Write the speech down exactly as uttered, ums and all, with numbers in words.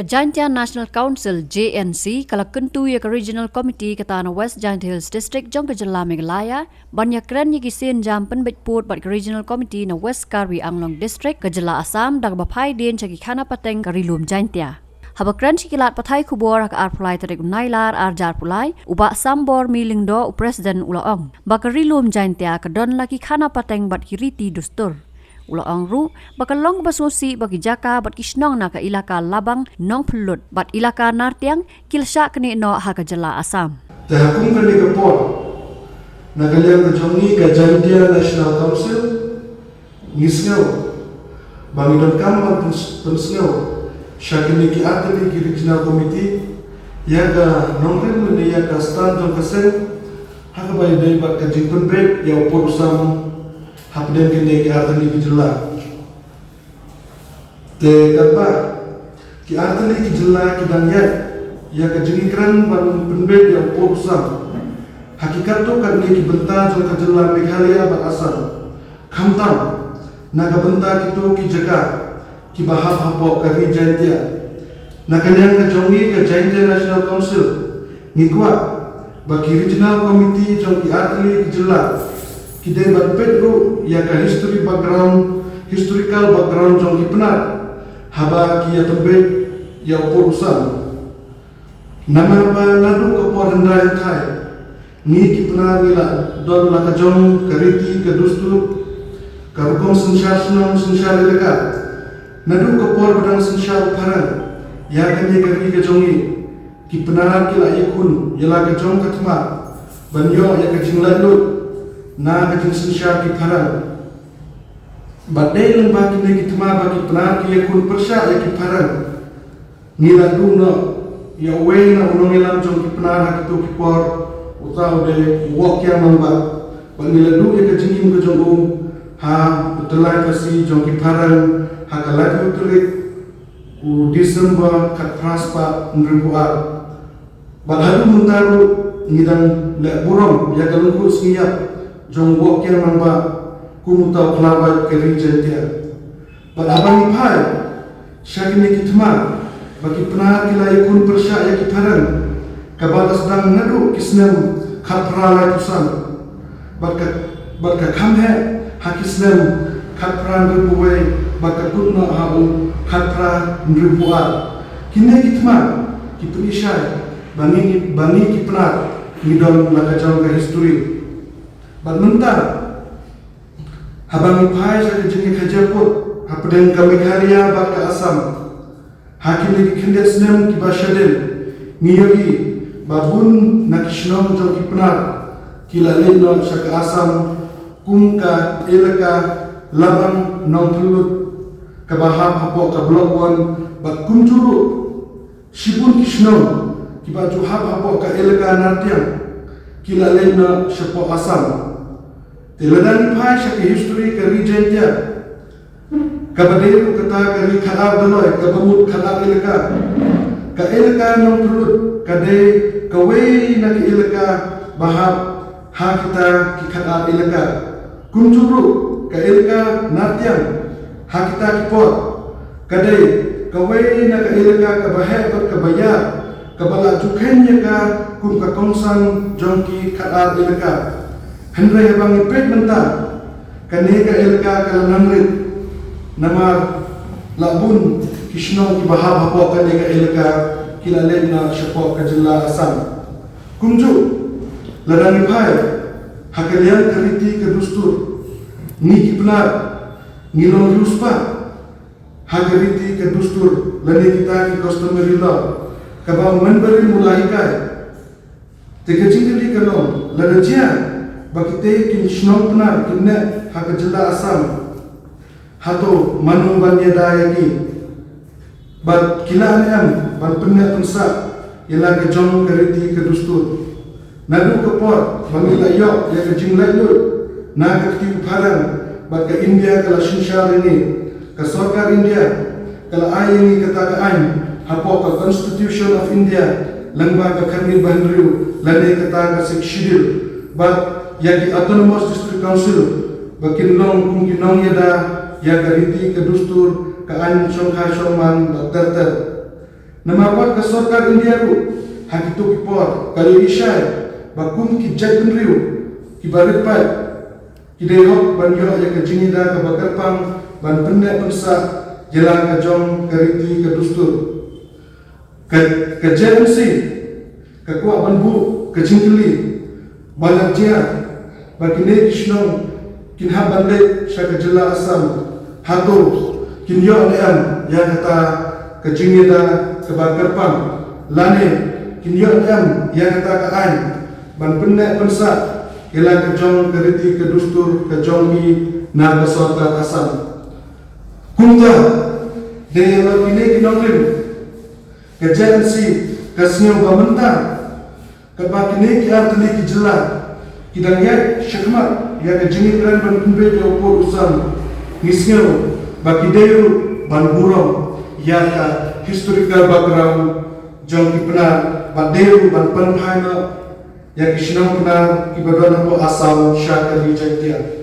Jaintia National Council, J N C, ka la kyntu ïa ka Regional Committee kata na West Jaintia Hills District jong ka jylla Meghalaya ban ïakren ïa ki sienjam pynbeit pud bad ka Regional Committee na West Karbi Anglong District ka jylla Assam da kaba phai dien sha ki khana pateng ka Ri Lum Jaintia. Haba kren sha ki lad pathai khubor ha ka arphew lai tarik u Nailar arhajar arphew lai, u Bah Sambor Mi Lyngdoh, u President, u la ong ba ka Ri Lum Jaintia ka don la ki khana pateng bad ki riti dustur. U la ong ruh ba ka long kaba sngewsih ba ki jaka bad ki shnong na ka ilaka Labang, Nongphllut bad ilaka Nartiang ki la shah knieh noh ha ka jylla Assam. Te ha kum kane ka por, na ka liang ka jong ngi ka Jaintia National Council, ngi sngew ba ngi donkam ban pyns-, pynsngew sha kine ki artylli ki Regional Committee ïa ka nongrim lane ïa ka stand jong ka seng ha kaba ïadei bad ka jingpynbeit ïa u pud u sam hapdeng kine ki artylli ki jylla. Te katba ki artylli ki jylla ki dang ïaid ïa ka jingïakren ban pynbeit ïa u pud u sam ha ki katto katne ki bynta jong ka jylla Meghalaya bad Assam, khamtam na ka bynta kito ki jaka kiba hap hapoh ka ri Jaintia, na ka liang ka jong ngi ka Jaintia National Council, ngi kwah ba ki Regional Committee jong ki artylli ki jylla ki dei ban peit ruh ïa ka history background, historical background jong ki Pnar haba ki ïa pynbeit ïa u pud u sam. Namar ba naduh ka por hyndai hynthai ngi ki Pnar ngi la don la ka jong ka riti ka dustur, ka rukom synshar shnong synshar elaka. Naduh ka por ba dang synshar u phareng ïa kane ka ri ka jong ngi, ki Pnar ki la ïakhun ïa la ka jong ka thma ban ïoh ïa ka jinglaitluid na ka jingsynshar ki phareng. Bad dei lyngba kine ki thma ba ki Pnar ki ïakhun pyrshah ïa ki phareng. Ngi la duh noh ïa uwei na u nongïalam jong ki Pnar ha kito ki por, uta u dei u Woh Kiang Nangbah. Bad ngi la duh ïa ka jingim ka jong u ha u tyllai phasi jong ki phareng ha ka laiphew tarik u December khatphra spah hynriewphew ar. Bad haduh mynta ruh ngi dang leh burom ïa ka lyngkhuh sngi ïap jong u Woh Kiang Nangbah kum uta u khlawait ka ri Jaintia. Bad haba ngi phai sha kine ki thma ba ki Pnar ki la ïakhun pyrshah ïa ki phareng, kaba la sdang naduh ki snem khatphra laiphew san. Bad ka, bad ka kham heh ha ki snem khatphra hynriewphew wei bad ka kut noh ha u khatphra hynriewphew ar. Kine ki thma ki pyni shai ba ngi, ba ngi ki Pnar ngi don la ka jong ka history. Bad mynta haba ngi phai sha ka jingïakajia pud hapdeng ka Meghalaya bad ka Assam, ha kine ki khyndiat snem kiba shadien, ngi ïohi ba bun na ki shnong jong ki Pnar ki la leit noh sha ka Assam, kum ka elaka Labang, Nongphllut, kaba hap hapoh ka Block One, bad kumjuh ruh shibun ki shnong kiba ju hap hapoh ka elaka Nartiang ki la leit noh shapoh Assam. Te lada ngi phai sha ka history ka ri Jaintia, kaba dei ruh kata ka ri khatar Daloi kaba mut khatar elaka. Ka elaka Nongphllut ka dei kawei na ka elaka ba hap ha kita ki khatar elaka. Kumjuh ruh ka elaka Nartiang ha kita ki por ka dei kawei na ka elaka kaba heh bad kaba ïar, kaba la ju kheiñ ïa ka kum ka kongsan jong ki khatar elaka. Hynrei haba ngi peit mynta, kane ka elaka ka la nang rit, namar la bun ki shnong kiba hap hapoh kane ka elaka ki la leit noh shapoh ka jylla Assam. Kumjuh, lada ngi phai ha ka liang ka riti ka dustur, ngi ki Pnar ngi long riewspah ha ka riti ka dustur lane kita ki customary law, kaba u Member u la hikai. Te ka jingkylli ka long, lada jia ba kitei ki shnong Pnar kin neh ha ka jylla Assam, hato mano ban ïada ïa ki? Bad ki lah ne em ban pynneh pynsah ïa la ka jong ka riti ka dustur? Naduh ka por ba ngi la ïoh ïa ka jinglaitluid na ka kti u phareng bad ka India ka la synshar ïa ngi, ka sorkar India ka la ai ïa ngi kata ka aiñ hapoh ka Constitution of India, lyngba ka khyrnit ba hynriew lane kata ka Sixth Schedule, bad ïa ki Autonomous District Council ba kin long kum ki nongïada ïa ka riti ka dustur, ka aiñ shongkai shongman bad ter ter. Namar pat ka sorkar India ruh ha kito ki por ka la ïohi shai ba kum ki jaitbynriew kiba rit paid ki dei hok ban ïoh ïa ka jingïada kaba kyrpang ban pynneh pynsah ïa la ka jong ka riti ka dustur. Ka, ka J N C ka kwah ban buh ka jingkylli ba la jia ba kine ki shnong kin hap ban leit sha ka jylla Assam, hato kin ïoh ne em ïa kata ka jingïada kaba kyrpang, lane kin ïoh ne em ïa kata ka aiñ ban pynneh pynsah ïa la ka jong ka riti ka dustur ka jong ngi na ka sorkar Assam. Kumta, dei ïa la kine ki nongrim, ka J N C ka sngew ba mynta katba kine ki artylli ki jylla ki dang ïaid shakhmat ïa ka jingïakren ban pynbeit ïa u pud u sam, ngi sngew ba ki dei ruh ban burom ïa ka historical background jong ki Pnar, ba dei ruh ban pynphai noh ïa ki shnong Pnar kiba don hapoh Assam sha ka Ri Jaintia.